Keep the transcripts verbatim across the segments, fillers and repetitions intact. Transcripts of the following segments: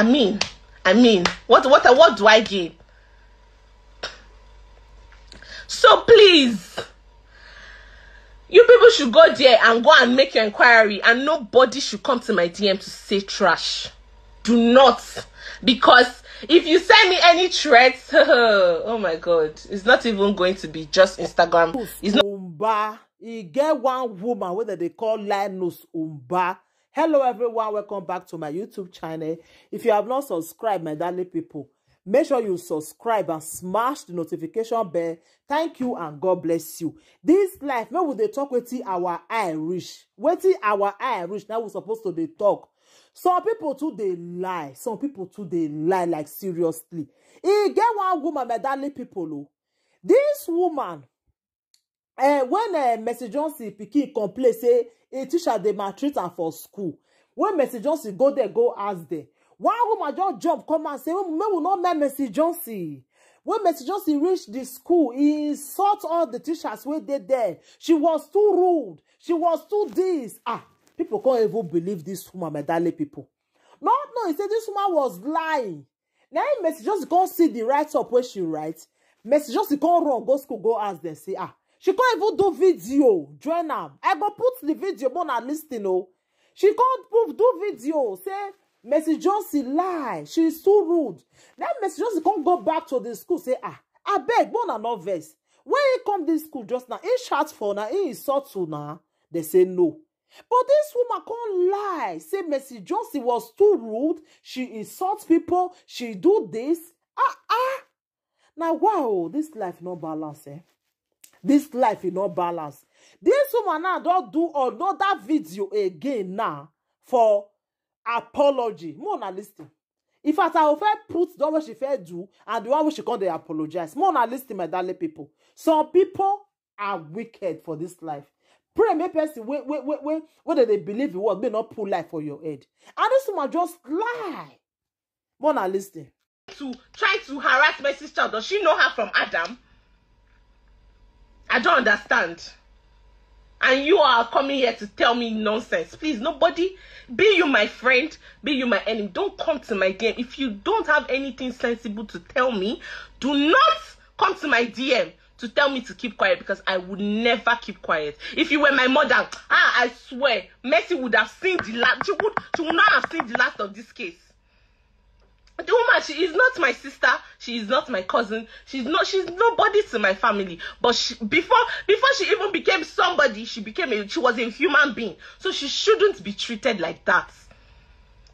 I mean, I mean, what what what do I gain? So please, you people should go there and go and make your inquiry, and nobody should come to my D M to say trash. Do not, because if you send me any threats, oh my God, it's not even going to be just Instagram. It's not. Umba. E get one woman wey dem dey call Linus Umba. Hello everyone, welcome back to my YouTube channel. If you have not subscribed, my darling people, make sure you subscribe and smash the notification bell. Thank you and God bless you. This life, make we dey talk wetin our eye reach. Wetin our eye reach, now we supposed to dey talk. Some people too dey lie. Some people too dey lie, like, seriously. E get one woman, my darling people, oh. This woman, eh, when eh, Mercy Johnson pikin complain say a teacher dey maltreat am for school, when Mercy Johnson go there go ask them, one woman just jump come and say, "Make we no mind Mercy Johnson." When Mercy Johnson reach the school, he insult all the teachers wey dey there. She was too rude. She was too this. Ah, people can't even believe this woman, my darling people. No, no, he said this woman was lying. Now Mercy Johnson come see the write up wey she write. Mercy Johnson come run go school go ask them say, ah, she can't even do video. Join am. I go put the video, make una listen o. She come put do video say Mercy Johnson lie. She is too rude. Then Mercy Johnson come go back to the school say, ah, abeg, make una no vex. When he come this school just now, he shout for una, he insult una. They say no. But this woman can't lie. Say Mercy Johnson was too rude. She insult people. She do this. Ah, ah. Now, wow, this life no balance, eh? This life is no balance. This woman now don't do another video again now for apology. Make una listen. In fact, I will first put the one wey she first do and the one wey she come dey apologize. Make una listen, my darling people. Some people are wicked for this life. Pray make person wey wey wey wey wey dem dey believe in word, may not put life for your head. And this woman just lie. Make una listen. To try to harass Mercy's child. Does she know her from Adam? I don't understand. And you are coming here to tell me nonsense. Please, nobody, be you my friend, be you my enemy, don't come to my D M. If you don't have anything sensible to tell me, do not come to my D M to tell me to keep quiet, because I would never keep quiet. If you were my mother, ah, I swear, Mercy would have seen the last. She would, she would not have seen the last of this case. The woman, she is not my sister. She is not my cousin. She's not. She's nobody to my family. But she, before, before she even became somebody, she became a. She was a human being. So she shouldn't be treated like that.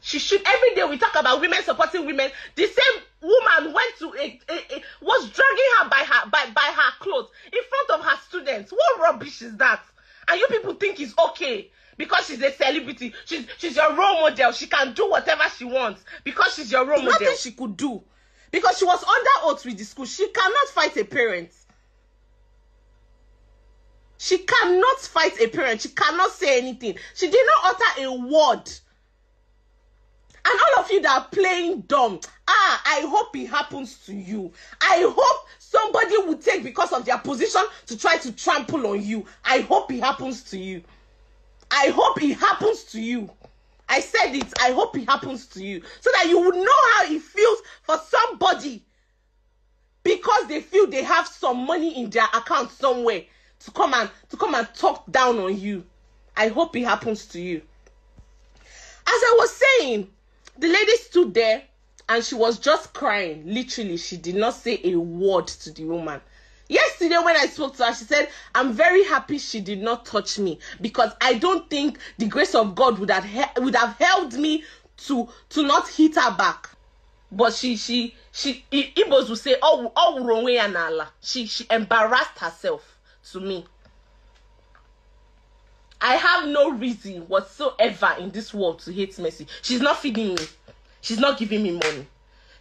She should. Every day we talk about women supporting women. The same woman went to a, a, a was dragging her by her by by her clothes in front of her students. What rubbish is that? And you people think it's okay because she's a celebrity. She's she's your role model. She can do whatever she wants because she's your role model. Nothing she could do because she was under oath with the school. She cannot fight a parent. She cannot fight a parent. She cannot say anything. She did not utter a word. And all of you that are playing dumb, ah, I hope it happens to you. I hope somebody will take because of their position to try to trample on you. I hope it happens to you. I hope it happens to you. I said it. I hope it happens to you so that you will know how it feels for somebody because they feel they have some money in their account somewhere to come and to come and talk down on you. I hope it happens to you. As I was saying, the lady stood there and she was just crying. Literally, she did not say a word to the woman. Yesterday, when I spoke to her, she said, "I'm very happy she did not touch me because I don't think the grace of God would have he- would have held me to to not hit her back." But she she she I- Igbos will say, "Oh, oh, wrong way and Allah." She she embarrassed herself to me. I have no reason whatsoever in this world to hate Mercy. She's not feeding me. She's not giving me money.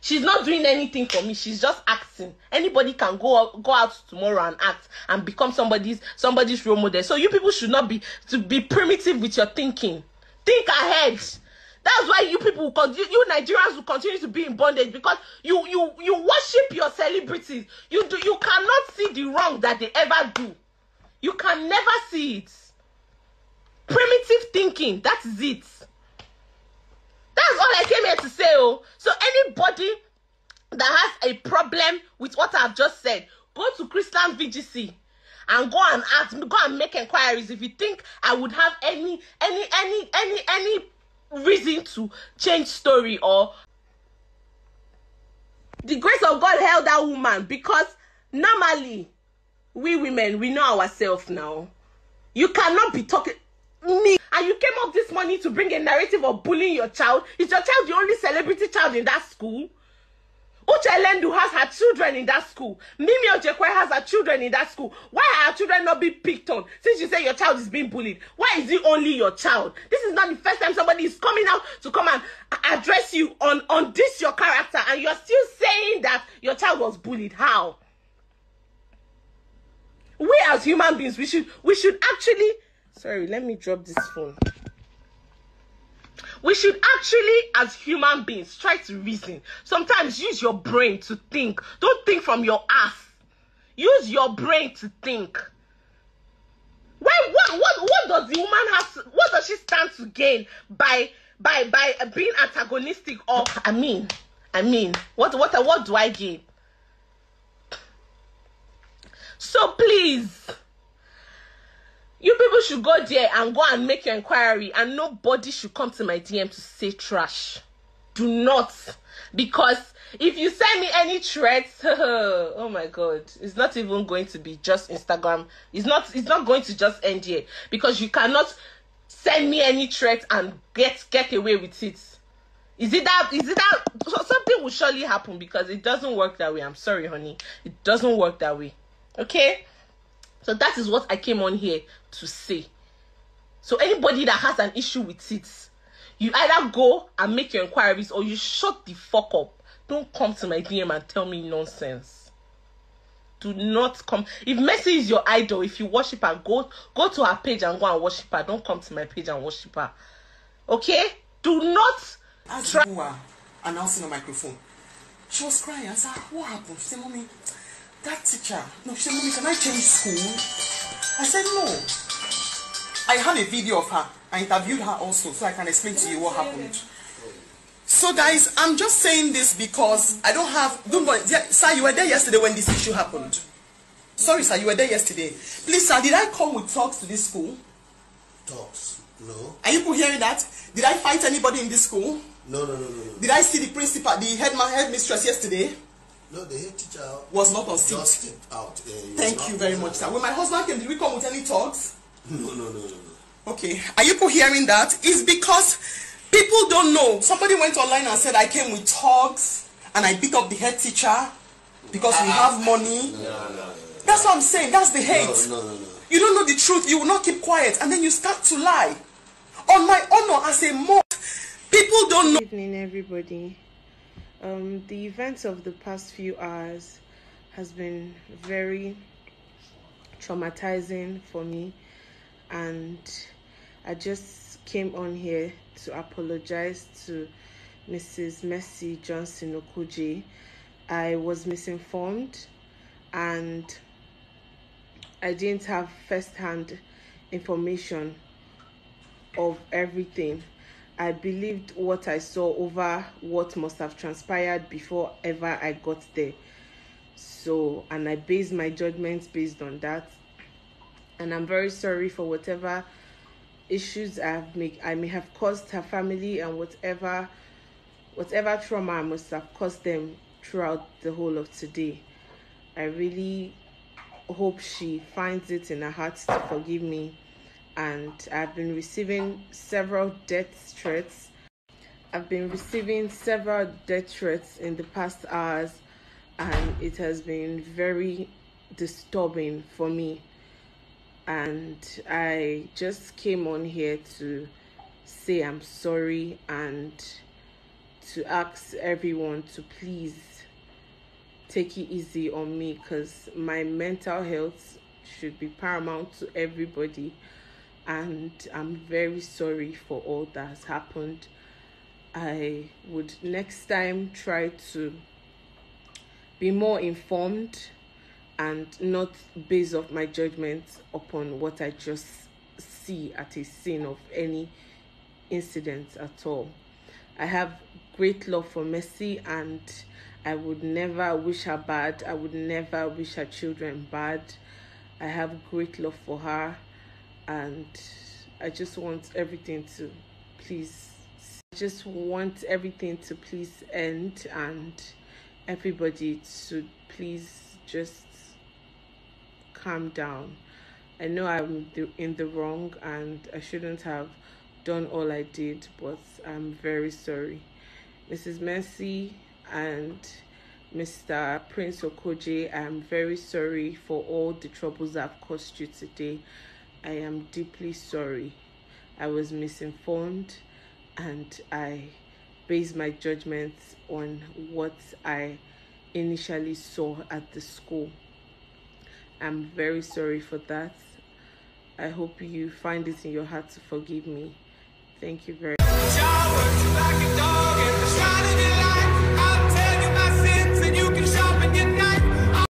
She's not doing anything for me. She's just acting. Anybody can go out, go out tomorrow and act and become somebody's somebody's role model. So you people should not be to be primitive with your thinking. Think ahead. That's why you people, con- you, you Nigerians, will continue to be in bondage because you you you worship your celebrities. You do you cannot see the wrong that they ever do. You can never see it. Primitive thinking. That is it. That's all I came here to say. Oh, a problem with what I've just said, go to Chrisland V G C and go and ask, go and make inquiries if you think I would have any any any any any reason to change story or the grace of God held that woman, because normally we women, we know ourselves now. You cannot be talking me and you came up this morning to bring a narrative of bullying your child. Is your child the only celebrity child in that school? Uche Elendu has her children in that school. Mimi Ojekwai has her children in that school. Why are her children not being picked on? Since you say your child is being bullied, why is it only your child? This is not the first time somebody is coming out to come and a- address you on on this your character, and you're still saying that your child was bullied. How? We as human beings, we should we should actually, sorry, let me drop this phone. We should actually, as human beings, try to reason. Sometimes use your brain to think. Don't think from your ass. Use your brain to think. Why? What? What? What does the woman have? To, what does she stand to gain by by by uh, being antagonistic? Or I mean, I mean, what? What? What do I gain? So please, you people should go there and go and make your inquiry, and nobody should come to my D M to say trash. Do not, because if you send me any threats, oh my God, it's not even going to be just Instagram. It's not. It's not going to just end here, because you cannot send me any threat and get get away with it. Is it that? Is it that? So something will surely happen, because it doesn't work that way. I'm sorry, honey. It doesn't work that way. Okay. So that is what I came on here to say. So anybody that has an issue with it, you either go and make your inquiries, or you shut the fuck up. Don't come to my D M and tell me nonsense. Do not come. If Mercy is your idol, if you worship her, go go to her page and go and worship her. Don't come to my page and worship her. Okay? Do not. As you were announcing on microphone, she was crying. I said, "Ah, what happened?" She said, "Mommy, that teacher." No, she said, "Mommy, can I change school?" I said, "No." I have a video of her. I interviewed her also, so I can explain to you what happened. So, guys, I'm just saying this because I don't have. Don't worry, yeah, sir, you were there yesterday when this issue happened. Sorry, sir, you were there yesterday. Please, sir, did I come with thugs to this school? Thugs? No. Are you people hearing that? Did I fight anybody in this school? No, no, no, no, no. Did I see the principal, the head headmistress yesterday? No, the head teacher Was not on seat. Just stepped out. Uh, he was Thank not you very present. Much, sir. When my husband came, did we come with any thugs? No, no, no, no, no. Okay, are you people hearing that? It's because people don't know. Somebody went online and said I came with thugs and I beat up the head teacher because we have money. That's what I'm saying. That's the hate. No, no, no, no. You don't know the truth. You will not keep quiet, and then you start to lie. On my honor as a mom, people don't know. Good evening, everybody. Um, the events of the past few hours has been very traumatizing for me, and I just came on here to apologize to Missus Mercy Johnson Okojie. I was misinformed, and I didn't have first-hand information of everything. I believed what I saw over what must have transpired before ever I got there. So, and I based my judgments based on that. And I'm very sorry for whatever issues I have make I may have caused her family, and whatever whatever trauma I must have caused them throughout the whole of today. I really hope she finds it in her heart to forgive me. And I've been receiving several death threats. I've been receiving several death threats in the past hours, and it has been very disturbing for me. And I just came on here to say I'm sorry and to ask everyone to please take it easy on me, because my mental health should be paramount to everybody, and I'm very sorry for all that has happened. I would next time try to be more informed and not base off my judgment upon what I just see at a scene of any incident at all. I have great love for Mercy, and I would never wish her bad. I would never wish her children bad. I have great love for her, and I just want everything to please, I just want everything to please end, and everybody to please just calm down. I know I'm the, in the wrong, and I shouldn't have done all I did, but I'm very sorry. Missus Mercy and Mister Prince Okoje, I'm very sorry for all the troubles I've caused you today. I am deeply sorry. I was misinformed, and I based my judgments on what I initially saw at the school. I'm very sorry for that. I hope you find it in your heart to forgive me. Thank you very much.